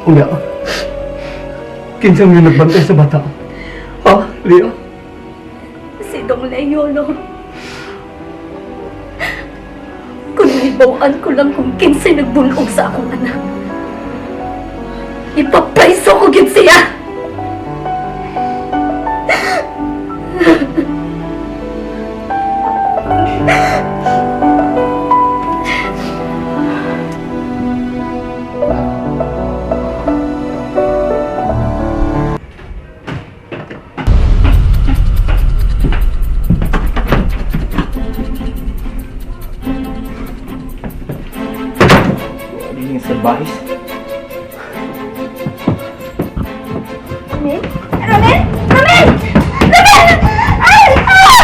Unya, kinsa mo yung nagbantay sa bata? Ha, Lia? Si Dong Leo, no? Kung nahibawan ko lang kung kinsay nagbulog sa akong anak, ipapraiso ko gid siya! Ano yung salbahis? Ramil? Ramil? Ramil! Ramil! Ay! Ah!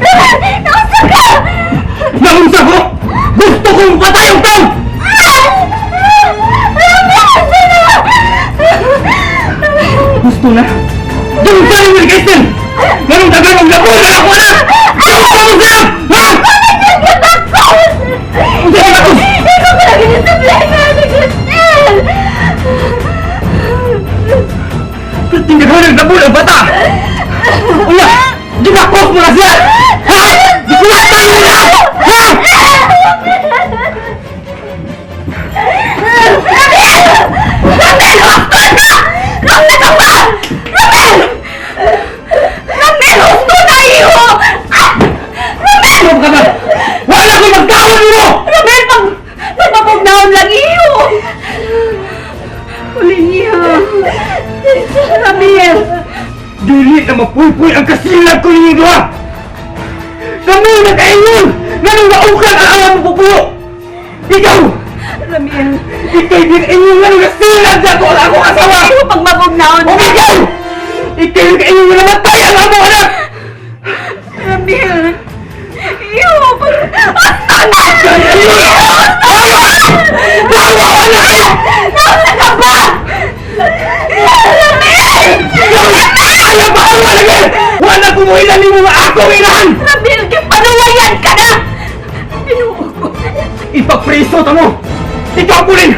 Ramil! Nausa ka! Naunsa ko! Gusto kong patay ang tao! Gusto na? Doon tayo ni Kristen! Ganong dagan ang labo na ako na! Gusto mo siya! Ha? Unsa ka ako? Ikaw pa lagi yung problema ni Cristel! Tindagan ang labo ng bata! Unya! Ginakos mo na siya! Ha? Ginakos mo na! Ha? Ramil! Ramil! Husto na! Ramil ka ba? Ramil! Ramil! Husto na iyo! Ah! Ramil! Ano ka ba? Wala ko magkawal mo! Ramil! Pag... Pagpapugnaon lang iyo! Uli niya! Ramil! Dili na mapuypuy ang kasilag ko ninyo duha! Kami nakaingon! Nganong naukan ang alam mo pupuyo! Ikaw! Ramil! Ika'y din ingon nganong nasilag sa ako ang akong asawa! Iyo pagmapugnaon! O ikaw! Ika'y nakaingon nga namatay ang among anak! Ramil! Iyo! Pag... Husto na! Ika'y ingon! Tawa anak! Nausa ka ba? Ramil! Ikaw! Ayaw ba ang malagi? Wala kumuhilan nimo nga akong inahan! Ramil, gipanuwayan ka na! Pinuo ko. Ipapriso ta mo! Ikaw po rin!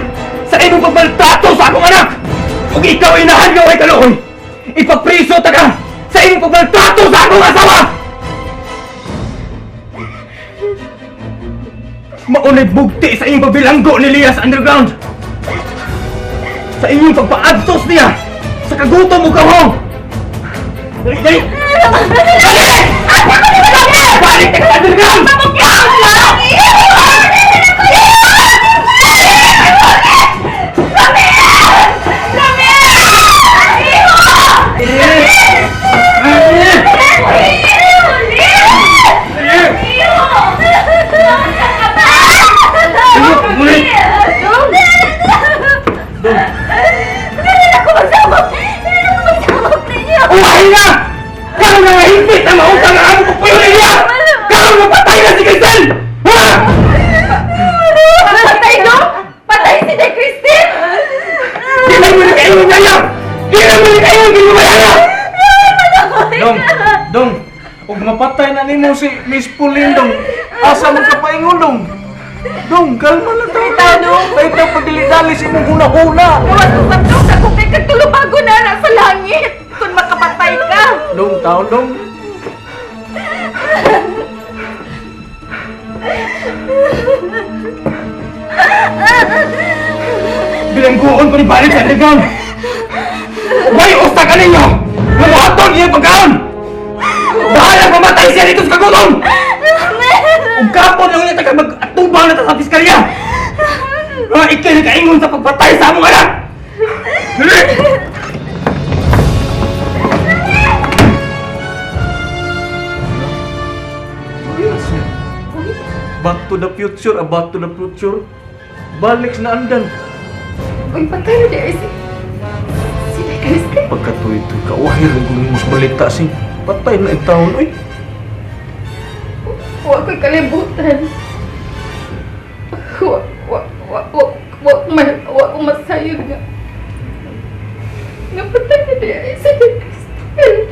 Sa imong pagmaltrato sa akong anak! Ug ikaw inahan nga way kaluoy! Ipapriso ta ka! Sa imong pagmaltrato sa akong asawa! Maunay bugti sa inyong pagbilanggo ni Lia sa underground! Sa inyong pagpaadtos niya! Sa kagutom ug kahong! Dali! Dali! Dali! Balik ka sa underground! Uwahin na! Karon na nga hingpit na mautang ang among pupuyo niya! Karon na patay na si Cristel! Ha? Patay no? Patay si De Christine! Di lang mo na kayo niya! Di lang mo na kayo ginumayana! Dong, dong, ug mapatay na nimo si Miss Pauline dong. Asa man ka paingon dong? Dong, kalma lang tayo. Bitaw, dong. Bitaw pagdili-dali sa imong huna-huna. Gawas ko sa dong, sa kung kay kagtulubago na na sa langit kung makapatay ka. Dong, taon dong. Bilangguon ko ni balik sa underground! Way usta ka ninyo! Namuhaton niya pagkaon! Bahala mamatay siya dito sa kagutom! Ug kapon lang niya taga mag-atubang na ta sa piskalya! Mga ikay nakaingon sa pagpatay sa among anak! Dali! Back to the future, ah, back to the future. Balik na andan. Uy, patay na di ay si... Si De Christine. Pagkatuloy-tuy ka, wahir ang gumimos balita si. Patay na itaon, oy. Wa ko'y kalibutan. Wa, wa, wa, wa, wa, ma, wa ko masayod nga. Nga patay na di ay si De Christine.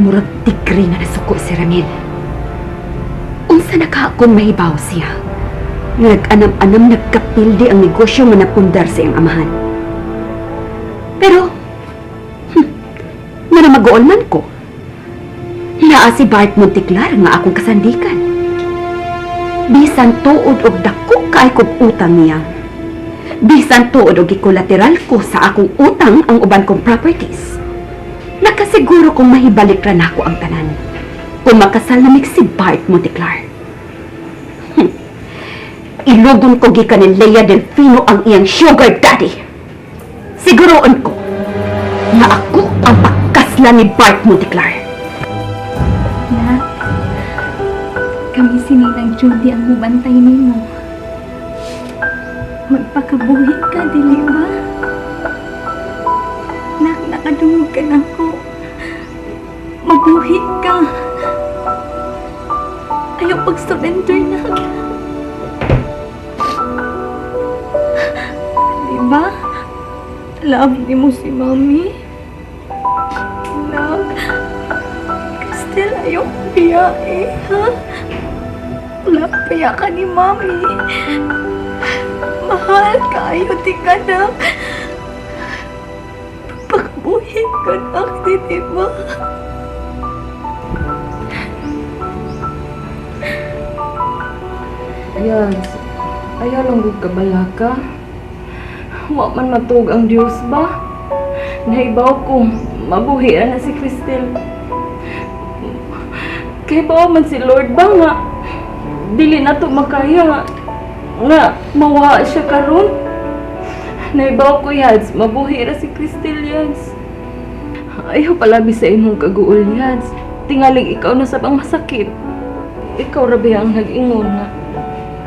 Murag tigre nga nasuko si Ramil. Unsa na ka kung mahibaw siya? Nga nag-anam-anam nagkapildi ang negosyo nga napundar sa iyang amahan. Pero, nga na mag-uol man ko. Naa si Bart Monticlar nga akong kasandikan. Bisan tuod og dako kaay kog utang niya. Bisan tuod og gikolateral ko sa akong utang ang uban kong properties. Nakasiguro kong mahibalik ra nako ang tanan. Kung makasal na mig si Bart Monticlar. Ilugon ko gikan ni Lea Delfino ang iyang sugar daddy. Siguroon ko na ako ang pagkasla ni Bart Monticlar. Nak, kami si Ninang Judy ang mubantay nimo. Magpakabuhi ka, dili ba? Nak, nakadungog ka na ko. Mabuhi ka. Ayaw pag-surrender, nak. Di ba? Love ni mo si Mami. Nak, Cristel, ayaw biya eh, ha? Love, biya ka ni Mami. Mahal kaayo, di ka, nak. Pagpakabuhi ka, nak, di ba? Yes, ayaw lang gud kabalaka. Wa man matuog ang Dios ba? Nahibaw ko, mabuhi na si Cristel. Kay bawa man si Lord ba nga dili na to makaya nga, nga mawa siya karon. Nahibaw ko, Yads, mabuhi ra si Cristel, Yads. Ayaw palabi sa imong kaguol, Yads. Tingaling ikaw na sa masakit. Ikaw ra ba ang nag-ingon na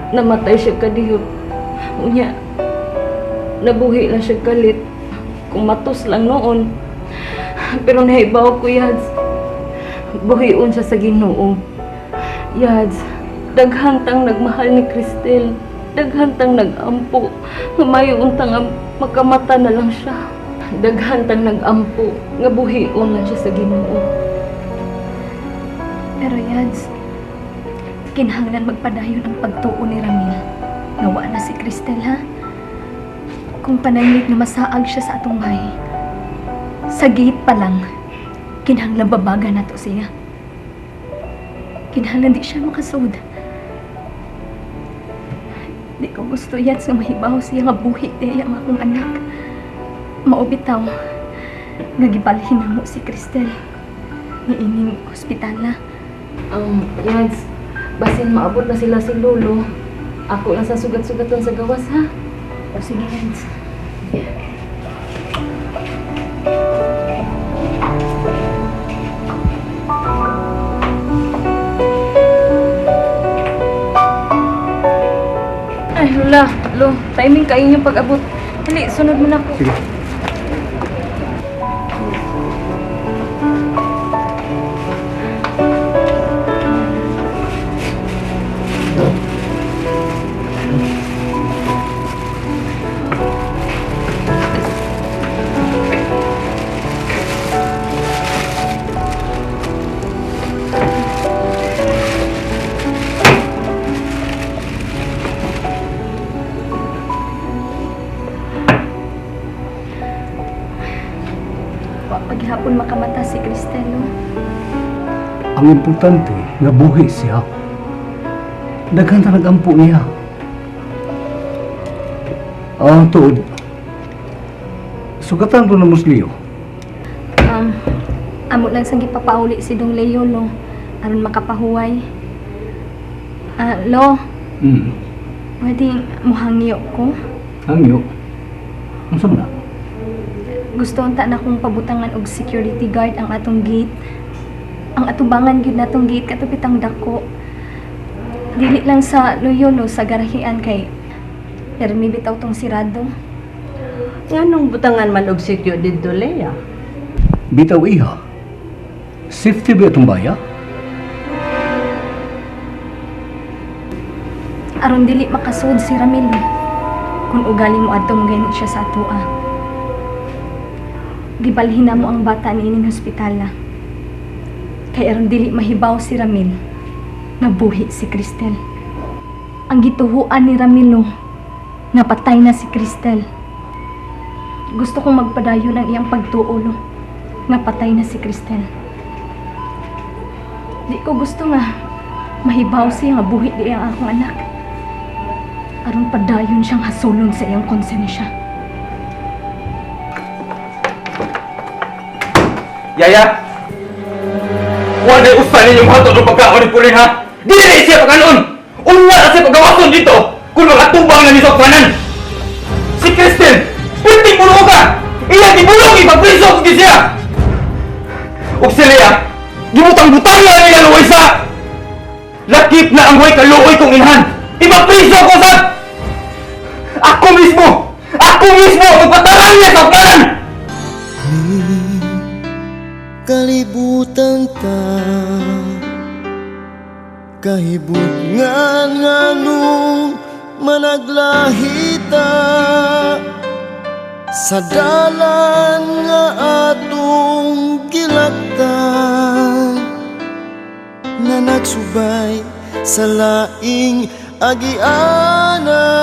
namatay siya kadiyot. Unya, nabuhi lang siya kalit. Kumatos lang noon. Pero nahibaw ko, Yads. Buhion siya sa Ginoo. Yads, daghan tang nagmahal ni Cristel. Daghan tang nag-ampo. Mayo untang nga makamata na lang siya. Daghan tang nag-ampo. Nga buhion lang siya sa Ginoo. Pero Yads, kinahanglan magpadayon ang pagtuo ni Ramil. Nawa na si Cristel, ha? Kung pananglit na masaag siya sa atong bahay, sa gate pa lang, kinahanglan babaga nato siya. Kinahanglan di siya makasud. Di ko gusto, Yads, nga mahibaw siya nga buhi di ang akong anak. Maubitaw, nga gibalhin na mo si Cristel. Niining ospitala. Yads, basin maabot na sila si Lolo. Ako lang sa sugat-sugatan sa gawas, ha? O sige, Yads. Ay, Lola, Lo, timing kayo yung pag-abot. Dali, sunod mo na ako. Sige. Wa paghapon makamata si Cristel, no? Ang importante, nga buhi siya. Daghan ta nag-ampo niya. Ah, tuod. Sugatan ko na Muslio. Amo lang sang gipapauli si Dong Leo, lo. Aron makapahuway. Ah, lo, pwede muhangyo ko? Hangyo? Unsa man na? Gusto unta na kong pabutangan og security guard ang atong gate. Ang atubangan gyud natong gate katupitang dako. Dili lang sa luyo, lo, sa garahian kay permi bitaw tong sirado. Nganong butangan man og sikyo didto, Lea? Bitaw iha. Safety ba itong baya? Aron dili makasud si Ramil. Kung ugali mo adto magainit siya sa atoa. Gibalhin na mo ang bata niining hospitala. Kay aron dili mahibaw si Ramil, nabuhi si Cristel. Ang gituhuan ni Ramil, lo, nga patay na si Cristel. Gusto kong magpadayon ang iyang pagtuo, lo, nga patay na si Cristel. Di ko gusto nga mahibaw siya nga buhi di ang akong anak. Aron padayon siyang hasulon sa iyang konsensya. Yaya! Wala usa ninyong hatod og pagkaon ni Pauline, ha? Dili na siya pagkanon! Unya na siya pagawason dito! Kung mga tubang na ni sa kanan! Si Kristen! Pwede bulong ka! Iya gibulong ipagpriso ko siya! Ug si Lea, gibutang-butang na nila luoy sa! Lakip na ang way kaluoy kong inhan! Ipapriso ko sa! Ako mismo! Ako mismo! Magpatarang niya sa kanan! Kalibutan ta kahibutngan nganong managlahita sa dalan nga atong gilaktan na nagsubay sa laing agianan.